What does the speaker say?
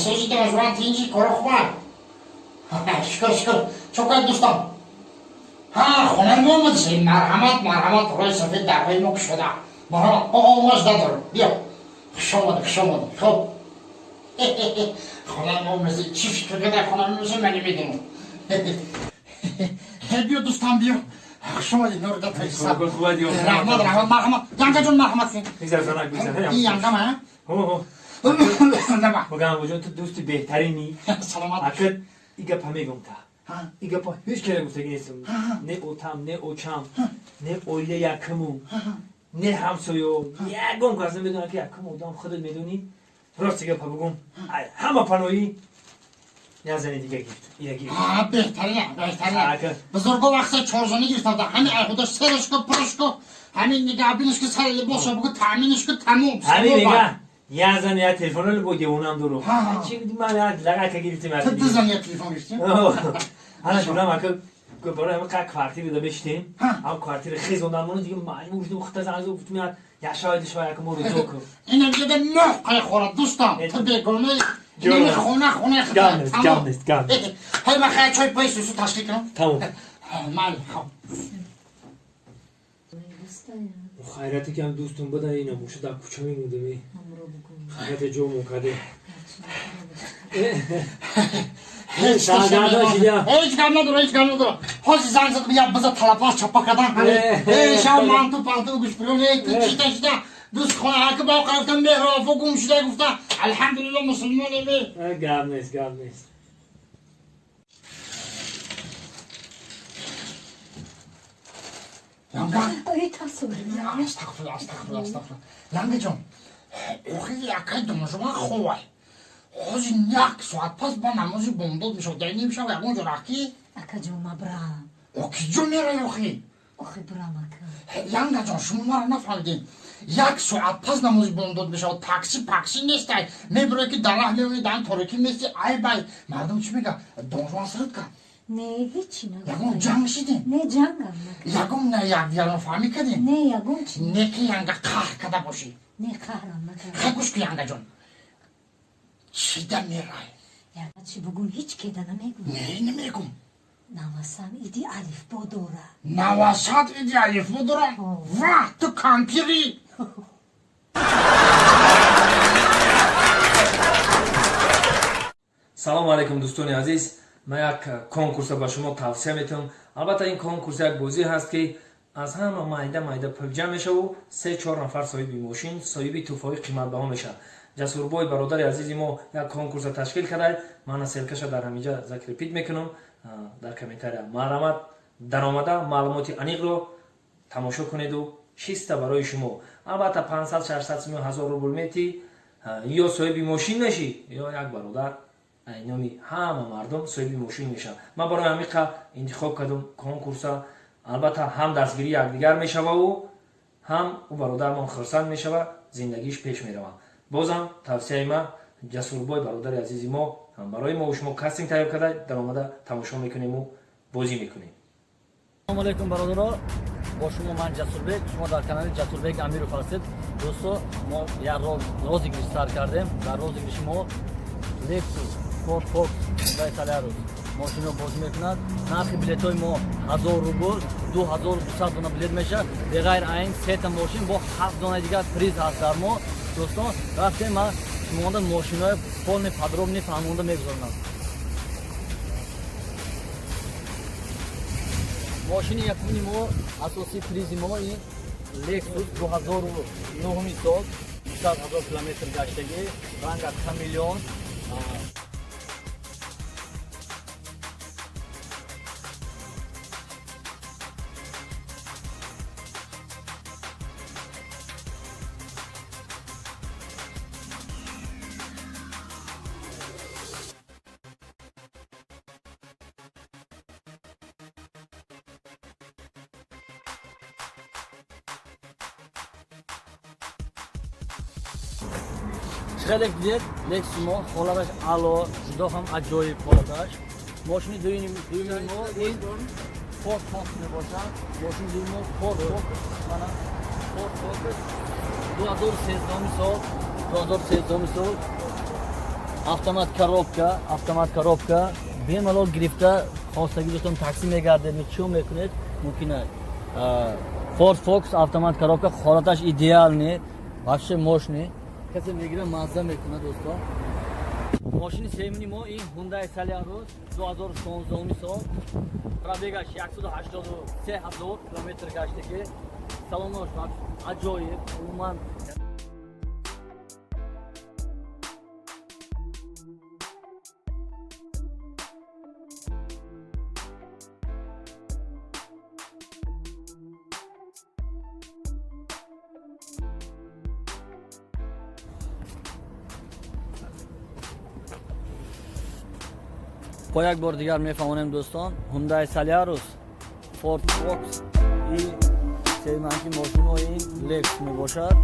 Сози донжуан тинҷи коро хубай. Шукр, шукр. Чо кай дӯстам? Ҳа, хонаи мо омадиси. Марҳамат, марҳамат, роҳи сафед дарҳои мо кушода. Марҳамат, омаш надорам. Биё. Хуш омадӣ, хуш омадӣ. Хуб. Хонаи мо омадиси. Чӣ фикр карда хонаи мо омадиси, ман намедонам. Биё, дӯстам, биё. Хуш омадӣ, нур да тайса. Раҳмат, раҳмат, марҳамат. Янгаҷон, марҳамат. Ин янгам, а? Богам ту дӯсти беҳтаринӣ. Саломат. Ака, и гапа мегум та. И гапа ҳеҷ кара гуфтагӣ нестам. Не отам, не очам, не оила якуму, не ҳамсоё. Ягон кас намедонад ки якум одам худат медонӣ. Рости гапа бугум. Ҳама паноҳӣ як зани дига гирифт. Ина гирифт. Беҳтарина, беҳтарина. Бузурго вақте чорзанӣ гирифта, ҳами айхуда серашко, пурашко, ҳамин нигаҳбинашко, сари либосо бугу, таъминашко, тамом. Ҳамин мега. Я зан я телефон бо девонам дуру. Чӣ ман я лагака гирифтим. Ту зан я телефон гирифтим? Ана шунам ака, барои ҳама қа квартира да бештем. Ҳам квартира хезондан моно дига маҷбур шудем худта занг гуфтем я шояд шояд яка мо ризо кун. Ина дига нӯҳ қай хӯрад дӯстам. Ту бегона ини хона хона худат. Гап нест, гап нест, гап. Ҳай ман хай чой пой сусу ташкил кунам. Тамом. Майли, хоб. Хайрате ки ҳам дӯстум бадан ина боша дар кӯча мемондем. Хайрате ҷо каде. Ҳеҷ гап надора, ҳеҷ гап надора. Ҳозир занг задам, як биза талапас чапа кардан. Э, шав манту панту гӯшпирон, чита чита. Дӯст хона ҳаки бо гуфтам меҳрофо гум шуда гуфта. Алҳамдулилло мусулмонем. Гап нест, гап нест. Янга. Астағфирулло, астағфирулло, астағфирулло. Янгаҷон, охи якай донжуан ховай. Ҳозир як соат пас ба намози бомдод мешавад. Дар ним шав ягон ҷо рафтӣ? Акаҷон, ма брам. Охи ҷо мерай охи? Охи брам, ака. Янгаҷон, шумо маро нафаҳмидем. Як соат пас намози бомдод мешавад. Такси пакси нестай. Мебурӣ ки дар раҳ мемонӣ, дар торикӣ мести, ай бай. Мардум чӣ мега? Донжуан сирит кард. Не, ҳечи нагуфтам. Ягон ҷанг шидем? Не, ҷангам накардем. Ягон на якдигарнофаҳмӣ кардем? Не, ягон чи. Не ки янга қаҳр карда бошӣ. Не, қаҳрам накардам. Хай гӯш ку, янгаҷон. Чида мерай? Яга чи бугун ҳеҷ кеда намегум. Не, намегум. Навасам иди алифбо дора. Навасад иди алифбо дора? Ва, ту кампири! Салому алайкум, дӯстони азиз. Ман як конкурса ба шумо тавсия метавам. Албатта, ин конкурс як бозӣ ҳаст, ки аз ҳама майда майда пул ҷамъ мешаву се чор нафар соҳиби мошин, соҳиби тӯҳфаҳои қиматбаҳо мешаванд. Ҷасурбой бародари азизи мо як конкурса ташкил карда. Ман ссылка ша дар ҳаминҷа закрепить мекунам дар комментария. Марҳамат, даромада маълумоти аниқро тамошо кунеду чиста барои шумо. Албатта, 500, 600 сум, 1000 рубл метӣ, ё соҳиби мошин мешӣ, ё як бародар номи ҳама мардум соҳиби мошин мешавад. Ман барои ҳамиқа интихоб кардам конкурса. Албатта, ҳам дастгирии якдигар мешававу ҳам ӯ бародармон хурсанд мешава, зиндагиш пеш меравад. Бозам тавсияи ман, Ҷасурбой бародари азизи мо барои мо шумо кастинг тайёр карда, даромада тамошо мекунему бозӣ мекунем. Салому алейкум, бародаро, бо шумо ман Ҷасурбек, шумо дар канали Ҷасурбек Амиров ҳастед. Дӯсто, мо як розыгрыш сар кардем. Дар розыгрыш и мо Lexus, Ford Focus, Hyundai Solaris мошино бозӣ мекунад. Нархи билетҳои мо 1000 рубл, 2200 дона билет мешавад. Беғайр айн сета мошин бо ҳафт донаи дигар приз ҳаст дар мо. Дӯстон, рафтем, ман шумода мошинои полный подробный фаҳмонда мегузаронам. Мошини якумини мо, асосии призи мо, ин Lexus 2009 сол, 200 ҳазор километр гаштагӣ, ранга хамелеон. Хеле дидед, Lexus мо ҳолаташ аъло, ҷудо ҳам аҷоиб ҳолаташ. Мошини дуюми мо ин Ford Focus мебошад. Мошини дуюми мо Ford Focus, мана Ford Focus 2013 сол, 2013 сол. Автомат коробка, автомат коробка. Бемалол гирифта хостагитон такси мегардед, чио мекунед, мумкин аст. Ford Focus автомат коробка, ҳолаташ идеальный, вообще мощный. Касе мегира, мазза мекунад, дӯстон. Мошини сеюмини мо ин Hyundai Solaris, 2016 сол. Пробегаш 183 ҳазор километр гаштагӣ. Салонош аҷоиб, умуман. Бо як бор дигар мефаҳмонем, дӯстон: Hyundai Solaris, Ford Focus и сеюманки мошино ин Lexus мебошад.